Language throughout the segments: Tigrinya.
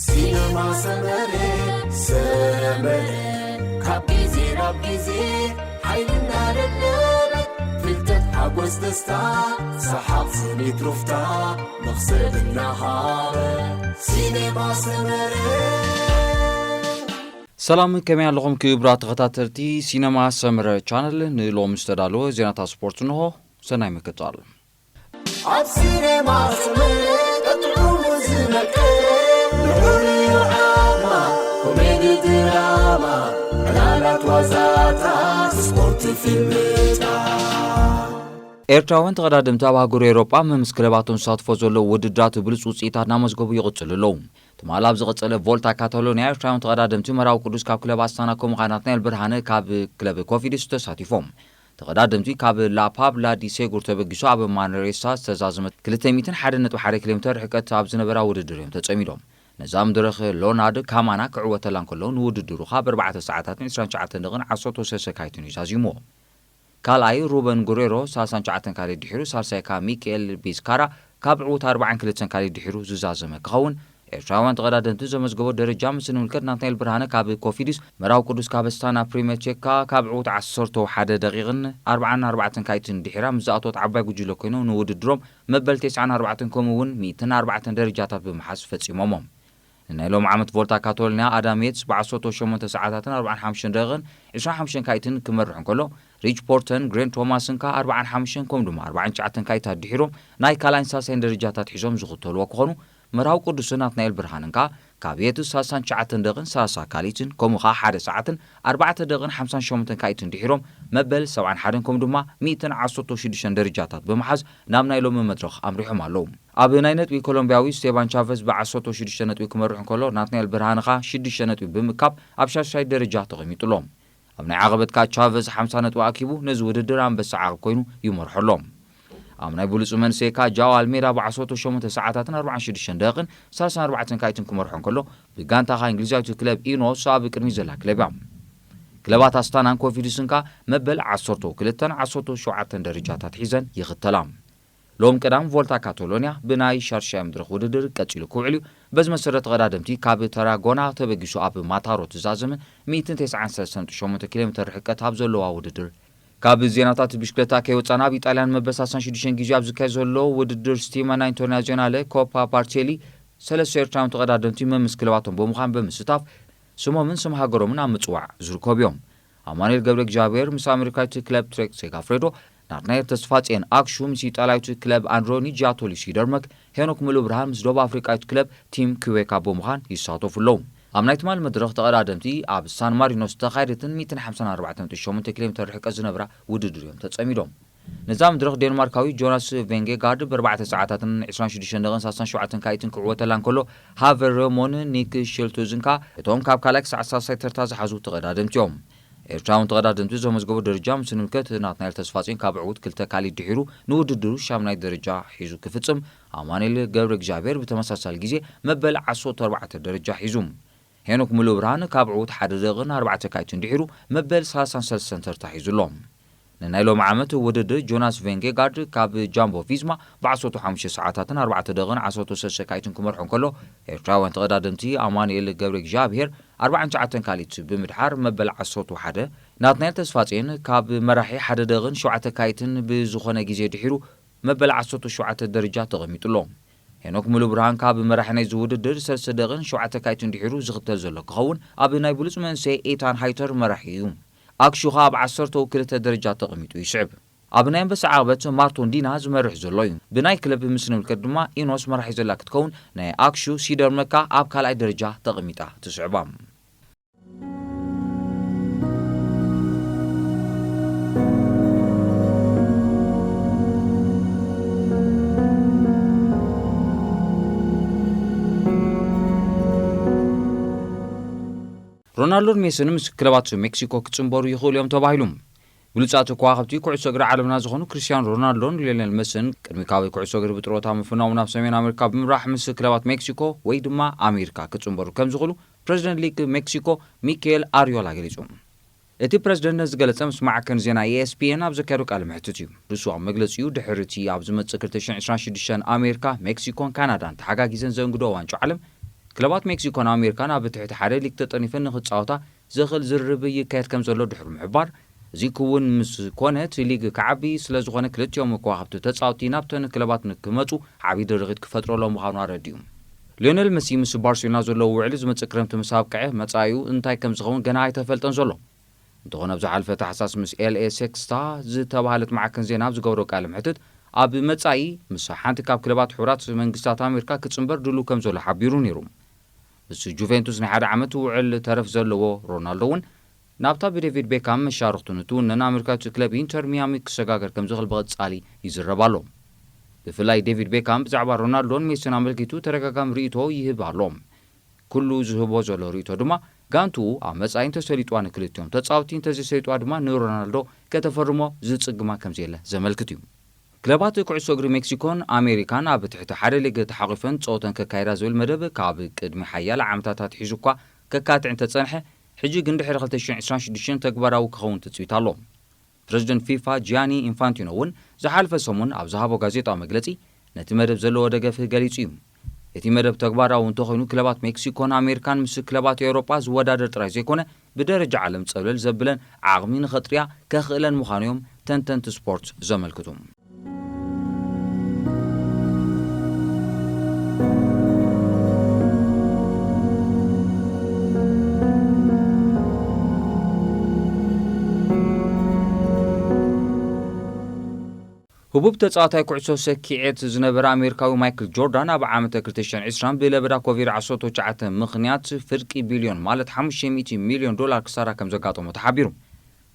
ሲነማ ሰመረ፣ ሰመረ፣ ካብ ግዜ ናብ ግዜ ሓይልና ደለበ፣ ፍልጠት ሓጎስ ደስታ፣ ሰሓቕ ስኒት ሩፍታ፣ መኽሰብ እናሃበ፣ ሲነማ ሰመረ። ሰላም፣ ከመይ ኣለኹም ክቡራት ተኸታተልቲ ሲነማ ሰመረ ቻነል? ንሎሚ ዝተዳለወ ዜናታት ስፖርት እንሆ። ሰናይ ምክትታል። ኣብ ሲነማ ሰመረ ጥዑሙ ዝመቀ ንዑሪ ዓማ ኮሜዲ ድራማ ዕላላት ዋዛታት ስፖርት ፊልምታት። ኤርትራውያን ተቐዳደምቲ ኣብ ኣህጉር ኤውሮጳ መምስ ክለባቶም ዝሳትፎ ዘለዉ ውድድራት ብሉጽ ውጽኢታት እናመዝገቡ ይቕጽሉ ኣለዉ። ትማሊ ኣብ ዝቐጸለ ቮልታ ካታሎንያ ኤርትራውያን ተቐዳደምቲ መራዊ ቅዱስ ካብ ክለብ ኣስታና ከምኡ ኸኣ ናትናኤል ብርሃነ ካብ ክለብ ኮፊድስ ተሳቲፎም። ተቐዳደምቲ ካብ ላፓብላ ዲ ሴጉር ተበጊሱ ኣብ ማንሬሳ ዝተዛዘመ ክልተ ሚእትን ሓደን ነጥቢ ሓደ ኪሎ ሜተር ርሕቀት ኣብ ዝነበራ ውድድር እዮም ተጸሚዶም። ነዛ መድረኽ ሎናርድ ካማና ክዕወተላ እንከሎ ንውድድሩ ካብ ኣርባዕተ ሰዓታትን ዕስራን ትሽዓተን ደቕን ዓሰርተ ሰሰካይትን እዩ ዛዚምዎ። ካልኣይ ሩበን ጉሬሮ ሰላሳን ትሽዓተን ካልኢት ድሒሩ፣ ሳልሳይ ከኣ ሚካኤል ቢዝካራ ካብ ዕዉት ኣርባዓን ክልተን ካልኢት ድሒሩ ዝዛዘመ ክኸውን። ኤርትራውያን ተቐዳደምቲ ዘመዝገቦ ደረጃ ምስ እንምልከት ናትናኤል ብርሃነ ካብ ኮፊድስ፣ መራዊ ቅዱስ ካብ ኣስታና ፕሪምየር ቼካ ካብ ዕዉት ዓሰርተ ሓደ ደቂቕን ኣርባዓን ኣርባዕተን ካልኢትን ድሒራ ምስ ዝኣተወት ዓባይ ጉጅለ ኮይኖም ንውድድሮም መበል ተስዓን ኣርባዕተን ከምኡ እውን ሚእትን ኣርባዕተን ደረጃታት ብምሓዝ ፈጺሞሞ። ንናይ ሎም ዓመት ቮልታ ካቶሎንያ ኣዳም ዬትስ ብዓሰርተ ሸሞንተ ሰዓታትን ኣርባዓን ሓሙሽተን ደቂቕን ዕስራን ሓሙሽተን ካልኢትን ክመርሕ እንከሎ፣ ሪች ፖርተን ግሬንት ቶማስን ከኣ ኣርባዓን ሓሙሽተን ከምኡ ድማ ኣርባዓን ትሽዓተን ካልኢታት ድሒሮም ናይ ካልኣይን ሳልሳይን ደረጃታት ሒዞም ዝኽተልዎ ክኾኑ፣ መርሃዊ ቅዱስን ናትናኤል ብርሃንን ከኣ ካብ ዬትስ ሰላሳን ትሽዓተን ደቂቕን ሰላሳ ካልኢትን ከምኡ ከኣ ሓደ ሰዓትን ኣርባዕተ ደቂቕን ሓምሳን ሸሞንተን ካልኢትን ድሒሮም መበል ሰብዓን ሓደን ከምኡ ድማ ሚእትን ዓሰርተ ሽዱሽተን ደረጃታት ብምሓዝ ናብ ናይ ሎሚ መድረኽ ኣምሪሖም ኣለዉ። ኣብ ናይ ነጥቢ ኮሎምብያዊ ስቴባን ቻቨዝ ብዓሰርተ ሽዱሽተ ነጥቢ ክመርሕ እንከሎ፣ ናትናኤል ብርሃነ ከኣ ሽዱሽተ ነጥቢ ብምእካብ ኣብ ሻድሻይ ደረጃ ተቐሚጡ ኣሎ። ኣብ ናይ ዓቐበት ከኣ ቻቨዝ ሓምሳ ነጥቢ ኣኪቡ ነዚ ውድድር ኣንበሳ ዓቐብ ኮይኑ ይመርሖ ኣሎ። ኣብ ናይ ብሉጽ መንሰይ ከኣ ጃኦ ኣልሜዳ ብዓሰርተ ሸሞንተ ሰዓታትን ኣርባዓን ሽዱሽተን ደቂቕን ሰላሳን ኣርባዕተን ካልኢትን ክመርሖ እንከሎ፣ ብጋንታ ከኣ እንግሊዛዊት ክለብ ኢኖስ ኣብ ቅድሚት ዘላ ክለብ እያ። ክለባት ኣስታናን ኮንፊደንስን ከኣ መበል ዓሰርተ ክልተን ዓሰርተ ሸውዓተን ደረጃታት ሒዘን ይኽተላ። ሎም ቀዳም ቮልታ ካቶሎንያ ብናይ ሻድሻይ መድረኽ ውድድር ቀጺሉ ክውዕል እዩ። በዚ መሰረት ተቐዳደምቲ ካብ ተራጎና ተበጊሱ ኣብ ማታሮ ትዛዘመ ሚእትን ተስዓን ሰለስተን ነጥቢ ሸሞንተ ኪሎ ሜተር ርሕቀት ኣብ ዘለዋ ውድድር። ካብ ዜናታት ብሽክለታ ከይወጻና ኣብ ኢጣልያን መበል ሰላሳን ሽዱሽተን ግዜ ኣብ ዝካየድ ዘሎ ውድድር ስቲማና ኢንተርናዚዮናለ ኮፓ ፓርቴሊ ሰለስተ ኤርትራውያን ተቐዳደምቲ መምስ ክለባቶም ብምዃን ብምስታፍ ስሞምን ስም ሃገሮምን ኣብ ምጽዋዕ ዝርከቡ እዮም። ኣማኑኤል ገብረ እግዚኣብሔር ምስ ኣሜሪካዊት ክለብ ትሬክ ሴጋፍሬዶ፣ ናትናኤል ተስፋጽዮን ኣክሹ ምስ ኢጣልያዊት ክለብ ኣንድሮኒ ጂያቶሊ ሲደርመክ፣ ሄኖክ ሙሉ ብርሃን ምስ ደቡብ ኣፍሪቃዊት ክለብ ቲም ክዌካ ብምዃን ይሳተፉ ኣለዉ። ኣብ ናይ ትማሊ መድረኽ ተቐዳደምቲ ኣብ ሳን ማሪኖ ዝተኻየደትን ሚእትን ሓምሳን ኣርባዕተን ነጥቢ ሸሞንተ ኪሎ ሜተር ርሕቀት ዝነብራ ውድድር እዮም ተጸሚዶም። ነዛ መድረኽ ዴንማርካዊ ጆናስ ቬንጌጋርድ ብኣርባዕተ ሰዓታትን ዕስራን ሽዱሽተን ደቂቕን ሰላሳን ሸውዓተን ካልኢትን ክዕወተላ እንከሎ፣ ሃቨር ሬሞን ኒክ ሽልቱዝን ከኣ እቶም ካብ ካልኣይ ክሳዕ ሳልሳይ ተርታ ዝሓዙ ተቐዳደምቲ እዮም። ኤርትራውያን ተቐዳደምቲ ዘመዝገቦ ደረጃ ምስ ንምልከት፣ ናትናኤል ተስፋጽዮን ካብ ዕዉት ክልተ ካልኢት ድሒሩ ንውድድሩ ሻምናይ ደረጃ ሒዙ ክፍጽም፣ ኣማኑኤል ገብረ እግዚኣብሔር ብተመሳሳሊ ግዜ መበል ዓሰርተ ኣርባዕተ ደረጃ ሒዙ። ሄኖክ ሙሉ ብርሃን ካብ ዕዉት ሓደ ደቂቕን ኣርባዕተ ካልኢትን ድሒሩ መበል ሰላሳን ሰለስተን ተርታ ሒዙ ኣሎ። ንናይ ሎሚ ዓመት ውድድር ጆናስ ቬንጌጋርድ ካብ ጃምቦ ቪዝማ ብዓሰርተ ሓሙሽተ ሰዓታትን ኣርባዕተ ደቂቕን ዓሰርተ ሰለስተ ካልኢትን ክመርሖ እንከሎ፣ ኤርትራውያን ተቐዳደምቲ ኣማኑኤል ገብረ እግዚኣብሔር ኣርባዓን ትሽዓተን ካልኢት ብምድሓር መበል ዓሰርተ ሓደ፣ ናትናኤል ተስፋጽዮን ካብ መራሒ ሓደ ደቂቕን ሸውዓተ ካልኢትን ብዝኾነ ግዜ ድሒሩ መበል ዓሰርተ ሸውዓተ ደረጃ ተቐሚጡ ኣሎ። ሄኖክ ሙሉ ብርሃን ካብ መራሒ ናይዚ ውድድር ሰለስተ ደቂቕን ሸውዓተ ካልኢትን ድሒሩ ዝኽተል ዘሎ ክኸውን፣ ኣብ ናይ ብሉጽ መንሰይ ኤታን ሃይተር መራሒ እዩ። ኣክሹ ኸኣ ኣብ ዓሰርተው ክልተ ደረጃ ተቐሚጡ ይስዕብ። ኣብ ናይ ኣንበሳ ዓቕበት ማርቶን ዲና ዝመርሕ ዘሎ እዩ። ብናይ ክለብ ምስ ንምልከት ድማ ኢኖስ መራሒ ዘላ ክትከውን፣ ናይ ኣክሹ ሲደርመካ ኣብ ካልኣይ ደረጃ ተቐሚጣ ትስዕባ። ሮናልዶን ሜስን ምስ ክለባት ሜክሲኮ ክጽንበሩ ይኽእሉ እዮም ተባሂሉ። ብሉጻት ከዋኽብቲ ኩዕሶ እግሪ ዓለምና ዝኾኑ ክርስቲያኖ ሮናልዶን ሊዮኔል መሰን ቅድሚ ካብ ኩዕሶ እግሪ ብጥሮታ ምፍናዎም ናብ ሰሜን ኣሜሪካ ብምብራሕ ምስ ክለባት ሜክሲኮ ወይ ድማ ኣሜሪካ ክጽንበሩ ከም ዝኽእሉ ፕረዚደንት ሊግ ሜክሲኮ ሚካኤል ኣሪዮላ ገሊጹ። እቲ ፕረዚደንት ነዚ ገለጸ ምስ ማዕከን ዜና E S P N ኣብ ዘካየዶ ቃለ መሕትት እዩ። ንሱ ኣብ መግለጺኡ ድሕሪ እቲ ኣብ ዝመጽእ ክልተ ሽሕን ዕስራን ሽዱሽተን ኣሜሪካ፣ ሜክሲኮን ካናዳን ተሓጋጊዘን ዘእንግዶ ዋንጫ ዓለም ክለባት ሜክሲኮን ኣሜሪካን ኣብ ትሕቲ ሓደ ሊግ ተጠርኒፈን ንኽጻወታ ዘኽእል ዝርርብ ይካየድ ከም ዘሎ ድሕሪ ምሕባር፣ እዚ ክውን ምስ ኮነ እቲ ሊግ ክዓቢ ስለ ዝኾነ ክልቲኦም ከዋኽብቲ ተጻወትቲ ናብተን ክለባት ንክመጹ ዓቢ ድርኺት ክፈጥረሎም ምዃኑ ኣረዲኡ። ሊዮነል መሲ ምስ ባርሴሎና ዘለዎ ውዕል ዝመጽእ ክረምቲ ምስ ኣብቅዐ መጻኢኡ እንታይ ከም ዝኸውን ገና ኣይተፈልጠን ዘሎ። እንተኾነ ኣብ ዝሓለፈ ታሕሳስ ምስ ኤል ኤ ሴክስታ ዝተባህለት ማዕከን ዜና ኣብ ዝገበሮ ቃለ መሕትት ኣብ መጻኢ ምስ ሓንቲ ካብ ክለባት ሕቡራት መንግስታት ኣሜሪካ ክጽንበር ድሉ ከም ዘሎ ሓቢሩ ነይሩ። ምስ ጁቬንቱስ ናይ ሓደ ዓመት ውዕል ተረፍ ዘለዎ ሮናልዶ እውን ናብታ ብዴቪድ ቤካም መሻርኽቱ ንትውነን ኣሜሪካዊት ክለብ ኢንተር ሚያሚ ክሰጋገር ከም ዝኽእል ብቐጻሊ ይዝረብ ኣሎ። ብፍላይ ዴቪድ ቤካም ብዛዕባ ሮናልዶን ሜሲን ኣመልኪቱ ተደጋጋሚ ርእይቶ ይህብ ኣሎ። ኩሉ ዝህቦ ዘሎ ርእይቶ ድማ ጋንቱ ኣብ መጻኢ እንተሰሊጥዋ ንክልቲኦም ተጻወቲ እንተዘይሰሊጥዋ ድማ ንሮናልዶ ከተፈርሞ ዝጽግማ ከም ዘየለ ዘመልክት እዩ። ክለባት ኩዕሶ እግሪ ሜክሲኮን ኣሜሪካን ኣብ ትሕቲ ሓደ ሊግ ተሓቒፈን ጸወተን ከካይዳ ዝብል መደብ ካብ ቅድሚ ሓያለ ዓመታት ኣትሒዙ እኳ ከካትዕ እንተጸንሐ፣ ሕጂ ግን ድሕሪ ክልተ ሽሕን ዕስራን ሽዱሽተን ተግባራዊ ክኸውን ትጽቢት ኣሎ። ፕረዚደንት ፊፋ ጂያኒ ኢንፋንቲኖ እውን ዝሓለፈ ሰሙን ኣብ ዝሃቦ ጋዜጣዊ መግለጺ ነቲ መደብ ዘለዎ ደገፍ ገሊጹ እዩ። እቲ መደብ ተግባራዊ እንተኾይኑ ክለባት ሜክሲኮን ኣሜሪካን ምስ ክለባት ኤውሮጳ ዝወዳደር ጥራይ ዘይኮነ ብደረጃ ዓለም ጸብለል ዘብለን ዓቕሚ ንኸጥርያ ከኽእለን ምዃኑ እዮም ተንተንቲ ስፖርት ዘመልክቱ። ህቡብ ተጻዋታይ ኩዕሶ ሰኪዔት ዝነበረ ኣሜሪካዊ ማይክል ጆርዳን ኣብ ዓመተ ክልተ ሽሕን ዕስራን ብለበዳ ኮቪድ ዓሰርተ ትሽዓተ ምኽንያት ፍርቂ ቢልዮን ማለት ሓሙሽተ ሚእቲ ሚልዮን ዶላር ክሳራ ከም ዘጋጠሞ ተሓቢሩ።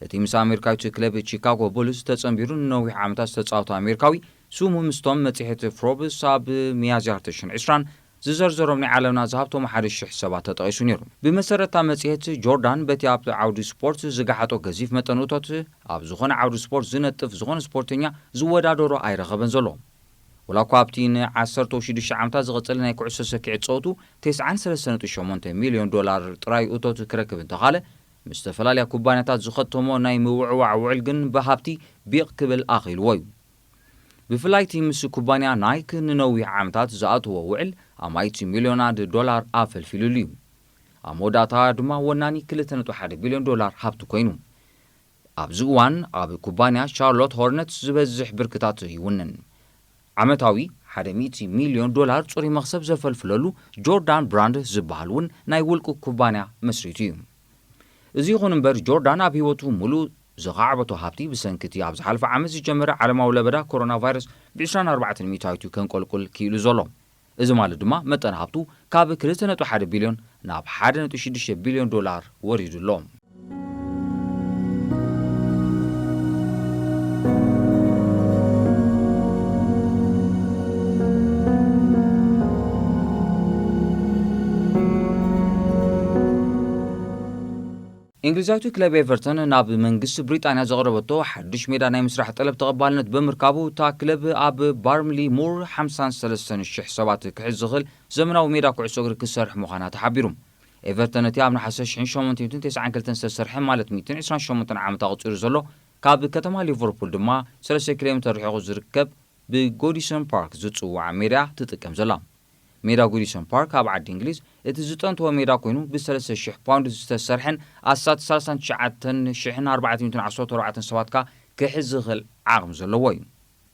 እቲ ምስ ኣሜሪካዊት ክለብ ቺካጎ ቡልስ ተጸንቢሩ ንነዊሕ ዓመታት ዝተጻወተ ኣሜሪካዊ ስሙ ምስቶም መጽሔት ፍሮብስ ኣብ ሚያዝያ ክልተ ሽሕን ዕስራን ዝዘርዘሮም ናይ ዓለምና ዝሃብቶም ሓደ ሽሕ ሰባት ተጠቒሱ ነይሩ። ብመሰረታ መጽሔት ጆርዳን በቲ ኣብ ዓውዲ ስፖርት ዝገሓጦ ገዚፍ መጠን እቶት ኣብ ዝኾነ ዓውዲ ስፖርት ዝነጥፍ ዝኾነ ስፖርተኛ ዝወዳደሮ ኣይረኸበን ዘሎ። ወላ እኳ ኣብቲ ንዓሰርተ ሽዱሽተ ዓመታት ዝቐጸለ ናይ ኩዕሶ ሰኪዐት ጸወቱ ተስዓን ሰለስተ ነጥቢ ሸሞንተ ሚልዮን ዶላር ጥራይ እቶት ክረክብ እንተኻለ፣ ምስ ዝተፈላለያ ኩባንያታት ዝኸተሞ ናይ ምውዕዋዕ ውዕል ግን ብሃብቲ ቢቕ ክብል ኣኽኢልዎ እዩ። ብፍላይ እቲ ምስ ኩባንያ ናይክ ንነዊሕ ዓመታት ዝኣተዎ ውዕል ኣማኢት ሚልዮናት ዶላር ኣፈልፊሉሉ እዩ። ኣብ መወዳእታ ድማ ወናኒ ክልተ ነጥቢ ሓደ ቢልዮን ዶላር ሃብቲ ኮይኑ። ኣብዚ እዋን ኣብ ኩባንያ ሻርሎት ሆርነትስ ዝበዝሕ ብርክታት ይውንን። ዓመታዊ ሓደ ሚእቲ ሚልዮን ዶላር ጽሩይ መኽሰብ ዘፈልፍለሉ ጆርዳን ብራንድ ዝበሃል እውን ናይ ውልቁ ኩባንያ መስሪቱ እዩ። እዚ ይኹን እምበር ጆርዳን ኣብ ህይወቱ ሙሉእ ዘኻዕበቶ ሃብቲ ብሰንኪ እቲ ኣብ ዝሓለፈ ዓመት ዝጀመረ ዓለማዊ ለበዳ ኮሮና ቫይረስ ብ ዕስራን ኣርባዕተን ሚእታዊት እዩ ከንቆልቁል ክኢሉ ዘሎ። እዚ ማለት ድማ መጠን ሃብቱ ካብ ክልተ ነጥቢ ሓደ ቢልዮን ናብ ሓደ ነጥቢ ሽዱሽተ ቢልዮን ዶላር ወሪዱ ኣሎ። እንግሊዛዊት ክለብ ኤቨርተን ናብ መንግስቲ ብሪጣንያ ዘቕረበቶ ሓድሽ ሜዳ ናይ ምስራሕ ጠለብ ተቐባልነት ብምርካቡ፣ እታ ክለብ ኣብ ባርምሊ ሙር ሓምሳን ሰለስተን ሽሕ ሰባት ክሕዝ ዝኽእል ዘመናዊ ሜዳ ኩዕሶ እግሪ ክሰርሕ ምዃና ተሓቢሩ። ኤቨርተን እቲ ኣብ ነሓሰ ሽሕን ሸሞንተ ሚእትን ተስዓን ክልተን ዝተሰርሐ፣ ማለት ሚእትን ዕስራን ሸሞንተን ዓመት ኣቑጺሩ ዘሎ፣ ካብ ከተማ ሊቨርፑል ድማ ሰለስተ ኪሎ ሜተር ርሒቑ ዝርከብ ብጎዲሰን ፓርክ ዝጽዋዕ ሜዳ ትጥቀም ዘላ። ሜዳ ጎዲሰን ፓርክ ኣብ ዓዲ እንግሊዝ እቲ ዝጠንተወ ሜዳ ኮይኑ፣ ብ ሰለስተ ሽሕ ፓውንድ ዝተሰርሐን ኣስታት ሰላሳን ትሽዓተን ሽሕን ኣርባዕተ ሚእትን ዓሰርተ ኣርባዕተን ሰባት ከኣ ክሕዝ ዝኽእል ዓቕሚ ዘለዎ እዩ።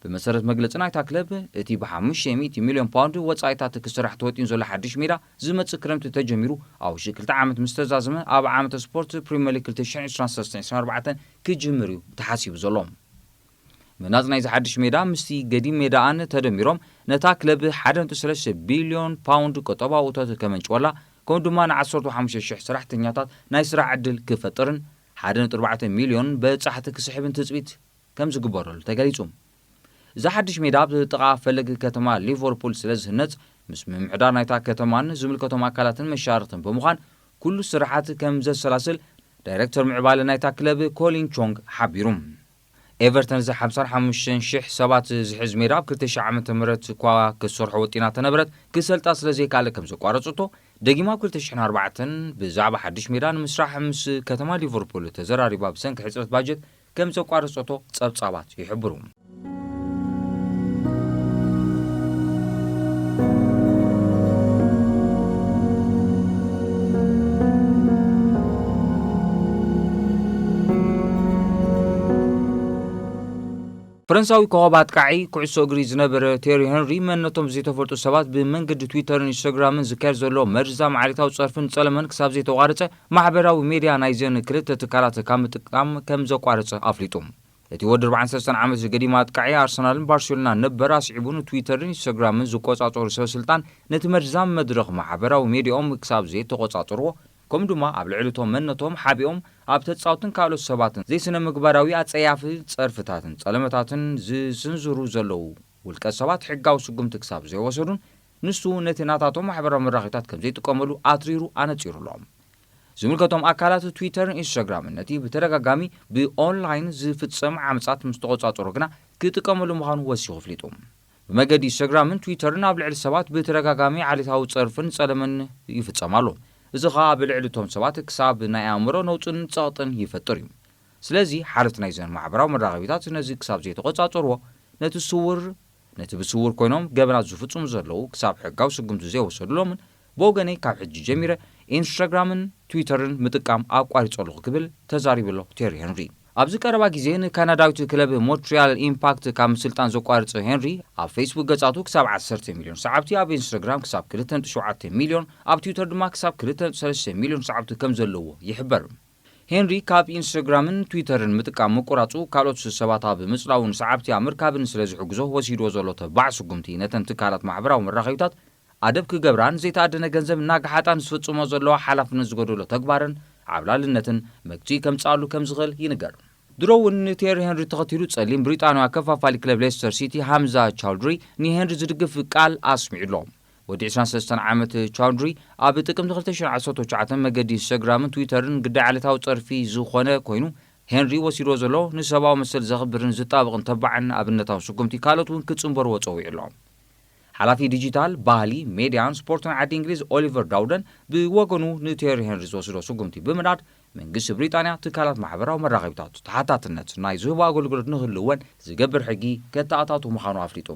ብመሰረት መግለጺ ናይታ ክለብ፣ እቲ ብ ሓሙሽተ ሚእቲ ሚልዮን ፓውንድ ወጻኢታት ክስራሕ ተወጢኑ ዘሎ ሓድሽ ሜዳ ዝመጽእ ክረምቲ ተጀሚሩ ኣብ ውሽጢ ክልተ ዓመት ምስ ተዛዘመ፣ ኣብ ዓመተ ስፖርት ፕሪምየር ሊግ ክልተ ሽሕን ዕስራን ሰለስተን ዕስራን ኣርባዕተን ክጅምር እዩ ተሓሲቡ ዘሎ። ምህናጽ ናይዚ ሓድሽ ሜዳ ምስቲ ገዲም ሜዳኣን ተደሚሮም ነታ ክለብ ሓደ ነጥቢ ሰለስተ ቢልዮን ፓውንድ ቁጠባዊ እቶት ከመንጭወላ፣ ከምኡ ድማ ን ዓሰርተ ሓሙሽተ ሽሕ ሰራሕተኛታት ናይ ስራሕ ዕድል ክፈጥርን ሓደ ነጥቢ ኣርባዕተ ሚልዮን በጻሕቲ ክስሕብን ትጽቢት ከም ዝግበረሉ ተገሊጹ። እዚ ሓድሽ ሜዳ ኣብ ጥቓ ፈለግ ከተማ ሊቨርፑል ስለ ዝህነጽ፣ ምስ ምምሕዳር ናይታ ከተማን ዝምልከቶም ኣካላትን መሻርኽትን ብምዃን ኩሉ ስራሓት ከም ዘሰላስል ዳይሬክተር ምዕባለ ናይታ ክለብ ኮሊን ቾንግ ሓቢሩ። ኤቨርተን እዚ ሓምሳን ሓሙሽተን ሽሕ ሰባት ዝሕዝ ሜዳ ኣብ ክልተ ሽሕ ዓመተ ምህረት እኳ ክትሰርሖ ወጢና ተነበረት፣ ክሰልጣ ስለ ዘይከኣለ ከም ዘቋረጸቶ፣ ደጊማ ኣብ ክልተ ሽሕን ኣርባዕተን ብዛዕባ ሓድሽ ሜዳ ንምስራሕ ምስ ከተማ ሊቨርፑል ተዘራሪባ ብሰንኪ ሕጽረት ባጀት ከም ዘቋረጸቶ ጸብጻባት ይሕብሩ። ፈረንሳዊ ኮኸብ ኣጥቃዒ ኩዕሶ እግሪ ዝነበረ ቴሪ ሄንሪ፣ መንነቶም ዘይተፈልጡ ሰባት ብመንገዲ ትዊተርን ኢንስታግራምን ዝካየድ ዘሎ መርዛም ዓሌታዊ ጸርፍን ጸለመን ክሳብ ዘይተቋረጸ፣ ማሕበራዊ ሜድያ ናይዘን ክልተ ትካላት ካብ ምጥቃም ከም ዘቋረጸ ኣፍሊጡ። እቲ ወዲ ኣርባዓን ሰለስተን ዓመት ገዲም ኣጥቃዒ ኣርሰናልን ባርሴሎናን ነበር፣ ኣስዒቡ ንትዊተርን ኢንስታግራምን ዝቆጻጸሩ ሰብ ስልጣን ነቲ መርዛም መድረኽ ማሕበራዊ ሜድያኦም ክሳብ ዘይተቆጻጸርዎ፣ ከምኡ ድማ ኣብ ልዕሊ እቶም መንነቶም ሓቢኦም ኣብ ተጻወትን ካልኦት ሰባትን ዘይስነ ምግባራዊ ኣጸያፊ ጸርፍታትን ጸለመታትን ዝስንዝሩ ዘለዉ ውልቀ ሰባት ሕጋዊ ስጉምቲ ክሳብ ዘይወሰዱን፣ ንሱ ነቲ ናታቶም ማሕበራዊ መራኸቢታት ከም ዘይጥቀመሉ ኣትሪሩ ኣነጺሩ ኣሎ። ዝምልከቶም ኣካላት ትዊተርን ኢንስታግራምን ነቲ ብተደጋጋሚ ብኦንላይን ዝፍጸም ዓመጻት ምስ ተቖጻጸሩ ግና ክጥቀመሉ ምዃኑ ወሲኹ ኣፍሊጡ። ብመገዲ ኢንስታግራምን ትዊተርን ኣብ ልዕሊ ሰባት ብተደጋጋሚ ዓሌታዊ ጸርፍን ጸለመን ይፍጸም ኣሎ። እዚ ኸኣ ኣብ ልዕሊ እቶም ሰባት ክሳብ ናይ ኣእምሮ ነውጽን ጸቕጥን ይፈጥር እዩ። ስለዚ ሓለፍቲ ናይዘን ማሕበራዊ መራኸቢታት ነዚ ክሳብ ዘይተቖጻጸርዎ፣ ነቲ ስውር ነቲ ብስውር ኮይኖም ገበናት ዝፍጽሙ ዘለዉ ክሳብ ሕጋዊ ስጉምቲ ዘይወሰዱሎምን፣ ብወገነይ ካብ ሕጂ ጀሚረ ኢንስታግራምን ትዊተርን ምጥቃም ኣቋሪጸ ኣለኹ ክብል ተዛሪቡ ኣሎ ቴሪ ሄንሪ። ኣብዚ ቀረባ ግዜ ንካናዳዊት ክለብ ሞንትሪያል ኢምፓክት ካብ ምስልጣን ዘቋርጸ ሄንሪ፣ ኣብ ፌስቡክ ገጻቱ ክሳብ ዓሰርተ ሚልዮን ሰዓብቲ፣ ኣብ ኢንስታግራም ክሳብ ክልተ ነጥቢ ሸውዓተ ሚልዮን፣ ኣብ ትዊተር ድማ ክሳብ ክልተ ነጥቢ ሰለስተ ሚልዮን ሰዓብቲ ከም ዘለዎ ይሕበር። ሄንሪ ካብ ኢንስታግራምን ትዊተርን ምጥቃም ምቁራጹ፣ ካልኦት ሰባት ኣብ ምጽላው ንሰዓብቲ ኣብ ምርካብን ስለ ዝሕግዞ፣ ወሲድዎ ዘሎ ተባዕ ስጉምቲ ነተን ትካላት ማሕበራዊ መራኸቢታት ኣደብ ክገብራን ዘይተኣደነ ገንዘብ እናገሓጣ ንዝፍጽሞ ዘለዋ ሓላፍነት ዝጎደሎ ተግባርን ዓብላልነትን መግጺ ከምጽኣሉ ከም ዝኽእል ይንገር። ድሮ እውን ንቴሪ ሄንሪ ተኸቲሉ ጸሊም ብሪጣንያዊ ኣከፋፋሊ ክለብ ሌስተር ሲቲ ሃምዛ ቻውድሪ ንሄንሪ ዝድግፍ ቃል ኣስሚዑ ኣሎ። ወዲ ዕስራን ሰለስተን ዓመት ቻውድሪ ኣብ ጥቅምቲ ክልተ ሽሕን ዓሰርተ ትሽዓተን መገዲ ኢንስታግራምን ትዊተርን ግዳይ ዓሌታዊ ጸርፊ ዝኾነ ኮይኑ፣ ሄንሪ ወሲድዎ ዘሎ ንሰብኣዊ መሰል ዘኽብርን ዝጣበቕን ተባዕን ኣብነታዊ ስጉምቲ ካልኦት እውን ክጽንበርዎ ጸዊዑ ኣሎ። ሓላፊ ዲጂታል፣ ባህሊ፣ ሜድያን ስፖርትን ዓዲ እንግሊዝ ኦሊቨር ዳውደን ብወገኑ ንቴሪ ሄንሪ ዝወስዶ ስጉምቲ ብምናድ መንግስቲ ብሪጣንያ ትካላት ማሕበራዊ መራኸቢታት ተሓታትነት ናይ ዝህቦ ኣገልግሎት ንክህልወን ዝገብር ሕጊ ከተኣታቱ ምዃኑ ኣፍሊጡ።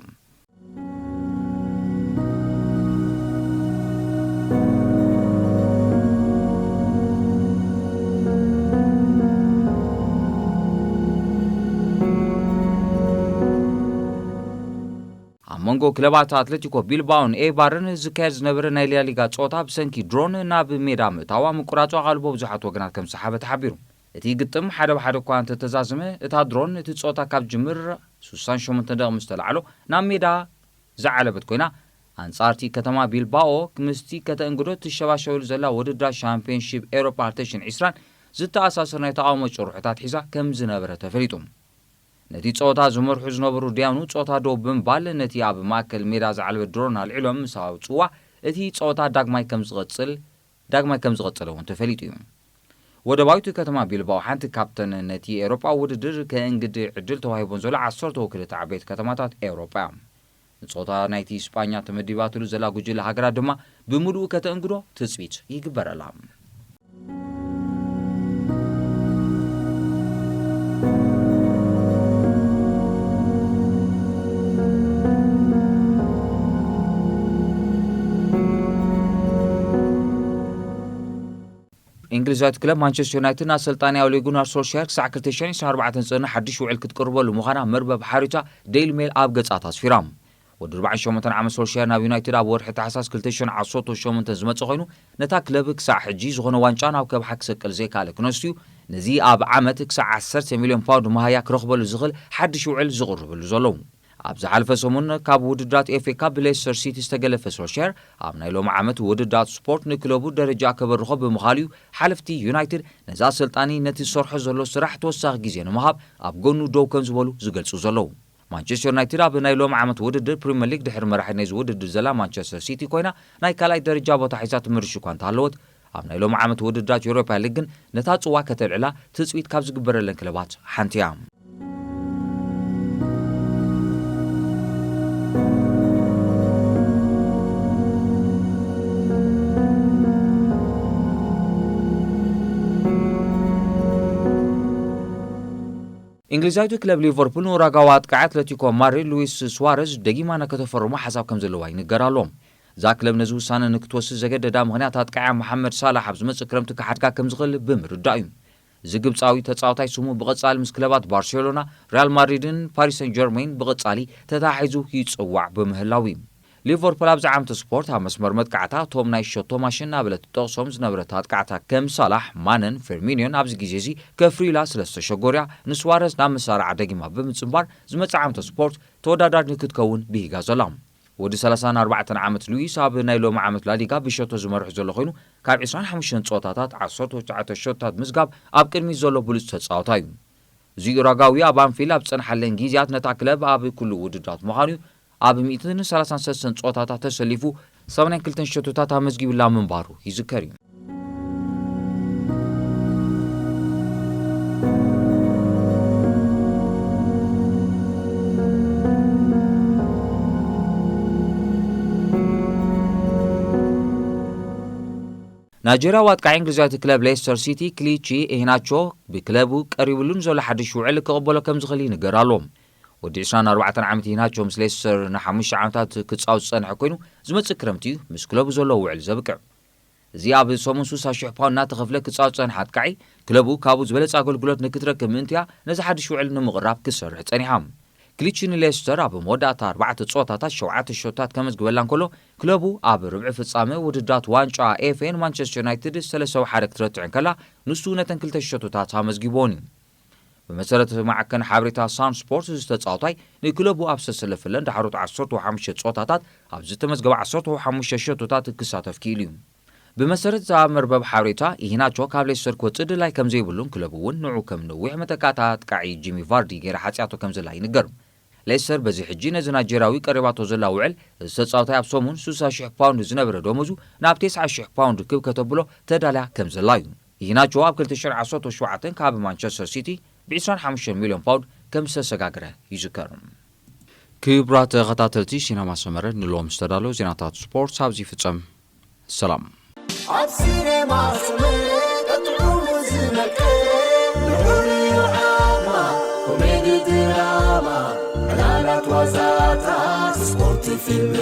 ኣብ መንጎ ክለባት ኣትሌቲኮ ቢልባኦን ኤባርን ዝካየድ ዝነበረ ናይ ላሊጋ ጸወታ ብሰንኪ ድሮን ናብ ሜዳ ምእታዋ ምቁራጹ ኣቓልቦ ብዙሓት ወገናት ከም ዝሰሓበ ተሓቢሩ። እቲ ግጥም ሓደ ብሓደ እኳ እንተተዛዘመ፣ እታ ድሮን እቲ ጸወታ ካብ ጅምር ሱሳን ሸሞንተን ደቂቕ ምስ ተላዕሎ ናብ ሜዳ ዝዓለበት ኮይና፣ ኣንጻርቲ ከተማ ቢልባኦ ምስቲ ከተእንግዶ ትሸባሸበሉ ዘላ ውድድራት ሻምፒዮንሺፕ ኤውሮጳ ክልተ ሽሕን ዕስራን ዝተኣሳሰር ናይ ተቓውሞ ጭርሖታት ሒዛ ከም ዝነበረ ተፈሊጡ። ነቲ ጸወታ ዝመርሑ ዝነበሩ ዳያኑ ጸወታ ደው ብምባል ነቲ ኣብ ማእከል ሜዳ ዝዓለበ ድሮን ኣልዒሎም ምስ ኣውጽዋ፣ እቲ ጸወታ ዳግማይ ከም ዝቐጽል ዳግማይ ከም ዝቐጸለ እውን ተፈሊጡ እዩ። ወደባዊት ከተማ ቢልባኦ ሓንቲ ካብተን ነቲ ኤውሮጳዊ ውድድር ከእንግድ ዕድል ተዋሂቦን ዘሎ ዓሰርተ ወክልቲ ዓበይቲ ከተማታት ኤውሮጳ እያ። ንጾታ ናይቲ ስጳኛ ተመዲባትሉ ዘላ ጉጅለ ሃገራት ድማ ብምሉኡ ከተእንግዶ ትጽቢት ይግበረላ። እንግሊዛዊት ክለብ ማንቸስተር ዩናይትድ ንኣሰልጣኒ ኦሌ ጉናር ሶልሻየር ክሳዕ ክልተ ሽሕን ዕስራን ኣርባዕተን ዝጸንሕ ሓድሽ ውዕል ክትቅርበሉ ምዃና መርበብ ሓበሬታ ዴይሊ ሜል ኣብ ገጻ ኣስፊራ። ወዲ ኣርባዓን ሸሞንተን ዓመት ሶልሻየር ናብ ዩናይትድ ኣብ ወርሒ ታሕሳስ ክልተ ሽሕን ዓሰርተ ሸሞንተን ዝመጸ ኮይኑ፣ ነታ ክለብ ክሳዕ ሕጂ ዝኾነ ዋንጫ ናብ ከብሓ ክሰቅል ዘይከኣለ ክነሱ እዩ። ነዚ ኣብ ዓመት ክሳዕ ዓሰርተ ሚልዮን ፓውንድ መሃያ ክረኽበሉ ዝኽእል ሓድሽ ውዕል ዝቕርበሉ ዘለዉ። ኣብ ዝሓለፈ ሰሙን ካብ ውድድራት ኤፍ ኤ ካፕ ብሌስተር ሲቲ ዝተገለፈ ሶልሻየር፣ ኣብ ናይ ሎሚ ዓመት ውድድራት ስፖርት ንክለቡ ደረጃ ከበርኾ ብምኻሉ እዩ ሓለፍቲ ዩናይትድ ነዚ ኣሰልጣኒ ነቲ ዝሰርሖ ዘሎ ስራሕ ተወሳኺ ግዜ ንምሃብ ኣብ ጎኑ ደው ከም ዝበሉ ዝገልጹ ዘለዉ። ማንቸስተር ዩናይትድ ኣብ ናይ ሎሚ ዓመት ውድድር ፕሪምየር ሊግ ድሕሪ መራሒ ናይዚ ውድድር ዘላ ማንቸስተር ሲቲ ኮይና፣ ናይ ካልኣይ ደረጃ ቦታ ሒዛ ትምርሽ እኳ እንተሃለወት፣ ኣብ ናይ ሎሚ ዓመት ውድድራት ዩሮፓ ሊግ ግን ነታ ጽዋ ከተልዕላ ትጽቢት ካብ ዝግበረለን ክለባት ሓንቲ እያ። እንግሊዛዊት ክለብ ሊቨርፑል ንኡራጓዊ ኣጥቃዒ ኣትለቲኮ ማድሪድ ሉዊስ ሱዋረዝ ደጊማ ከተፈርሞ ሓሳብ ከም ዘለዋ ይንገር ኣሎ። እዛ ክለብ ነዚ ውሳነ ንክትወስድ ዘገደዳ ምኽንያት ኣጥቃዒ መሓመድ ሳላሕ ኣብ ዝመጽእ ክረምቲ ክሓድጋ ከም ዝኽእል ብምርዳእ እዩ። እዚ ግብጻዊ ተጻዋታይ ስሙ ብቐጻሊ ምስ ክለባት ባርሴሎና፣ ሪያል ማድሪድን ፓሪስ ሰን ጀርሜን ብቐጻሊ ተታሒዙ ይጽዋዕ ብምህላው እዩ። ሊቨርፑል ኣብዚ ዓመተ ስፖርት ኣብ መስመር መጥቃዕታ እቶም ናይ ሸቶ ማሽን እናበለት ትጠቕሶም ዝነበረት ኣጥቃዕታ ከም ሳላሕ፣ ማነን ፌርሚኒዮን ኣብዚ ግዜ እዚ ከፍርዩላ ስለ ዝተሸጎርያ ንስዋረዝ ናብ መሳርዓ ደጊማ ብምጽንባር ዝመጽእ ዓመተ ስፖርት ተወዳዳሪ ንክትከውን ብሂጋ ዘላ። ወዲ ሰላሳን ኣርባዕተን ዓመት ሉዊስ ኣብ ናይ ሎሚ ዓመት ላሊጋ ብሸቶ ዝመርሑ ዘሎ ኮይኑ ካብ ዕስራን ሓሙሽተን ጸወታታት ዓሰርተ ትሽዓተ ሸቶታት ምዝጋብ ኣብ ቅድሚት ዘሎ ብሉጽ ተጻዋታይ እዩ። እዚ ኡራጋዊ ኣብ ኣንፊልድ ኣብ ዝጸንሓለን ግዜያት ነታ ክለብ ኣብ ኩሉ ውድድራት ምዃኑ እዩ። ኣብ ሚእትን ሰላሳን ሰለስተን ጸወታታት ተሰሊፉ ሰማንያን ክልተን ሸቶታት ኣመዝጊቡላ ምንባሩ ይዝከር እዩ። ናይጀርያዊ ኣጥቃዒ እንግሊዛዊት ክለብ ሌስተር ሲቲ ክሊቺ ኢሄናቾ ብክለቡ ቀሪብሉ ንዘሎ ሓድሽ ውዕል ክቕበሎ ከም ዝኽእል ይንገር ኣሎ። ወዲ ዕስራን ኣርባዕተን ዓመት ኢሄናቾ ምስ ሌስተር ንሓሙሽተ ዓመታት ክጻወት ዝጸንሐ ኮይኑ፣ ዝመጽእ ክረምቲ ምስ ክለቡ ዘሎ ውዕል ዘብቅዕ። እዚ ኣብ ሰሙን ስሳ ሽሕ ፓውንድ እናተኸፍለ ክጻወት ዝጸንሐ ኣጥቃዒ፣ ክለቡ ካብኡ ዝበለጸ ኣገልግሎት ንክትረክብ ምእንትያ ነዚ ሓድሽ ውዕል ንምቕራብ ክትሰርሕ ጸኒሓ። ክሊቺ ንሌስተር ኣብ መወዳእታ ኣርባዕተ ጸወታታት ሸውዓተ ሸቶታት ከመዝግበላ እንከሎ፣ ክለቡ ኣብ ርብዒ ፍጻመ ውድድራት ዋንጫ ኤፍኤ ንማንቸስተር ዩናይትድ ሰለስተ ሓደ ክትረትዕ እንከላ፣ ንሱ ነተን ክልተ ሸቶታት ኣመዝጊቦን እዩ። ብመሰረት ማዕከን ሓበሬታ ሳን ስፖርት፣ እዚ ተጻዋታይ ንክለቡ ኣብ ዝተሰለፈለን ዳሕሮት ዓሰርተ ሓሙሽተ ጸወታታት ኣብ ዝተመዝገበ ዓሰርተ ሓሙሽተ ሸቶታት ክሳተፍ ክኢሉ እዩ። ብመሰረት እዛ መርበብ ሓበሬታ፣ ኢሂናቾ ካብ ሌስተር ክወጽእ ድላይ ከም ዘይብሉን ክለቡ እውን ንዑ ከም ነዊሕ መተካእታ ኣጥቃዒ ጂሚ ቫርዲ ገይራ ሓጽያቶ ከም ዘላ ይንገር። ሌስተር በዚ ሕጂ ነዚ ናይጀርያዊ ቀሪባቶ ዘላ ውዕል፣ እዚ ተጻዋታይ ኣብ ሰሙን ስሳ ሽሕ ፓውንድ ዝነበረ ደሞዙ ናብ ተስዓ ሽሕ ፓውንድ ክብ ከተብሎ ተዳልያ ከም ዘላ እዩ። ኢሂናቾ ኣብ ክልተ ሽሕን ዓሰርተ ሸውዓተን ካብ ማንቸስተር ሲቲ ብ ዕስራን ሓሙሽተን ሚልዮን ፓውንድ ከም ዝተሰጋገረ ይዝከር። ክቡራት ተኸታተልቲ ሲነማ ሰመረ፣ ንሎም ዝተዳለዉ ዜናታት ስፖርት ኣብዚ ይፍጸም። ሰላም። ኣብ ሲኔማ ሰመረ ቀጥዑ ዝመቀ፣ ንዑ ንዓማ፣ ኮሜዲ ድራማ፣ ዕላላት ዋዛታት፣ ስፖርት ፊልም፣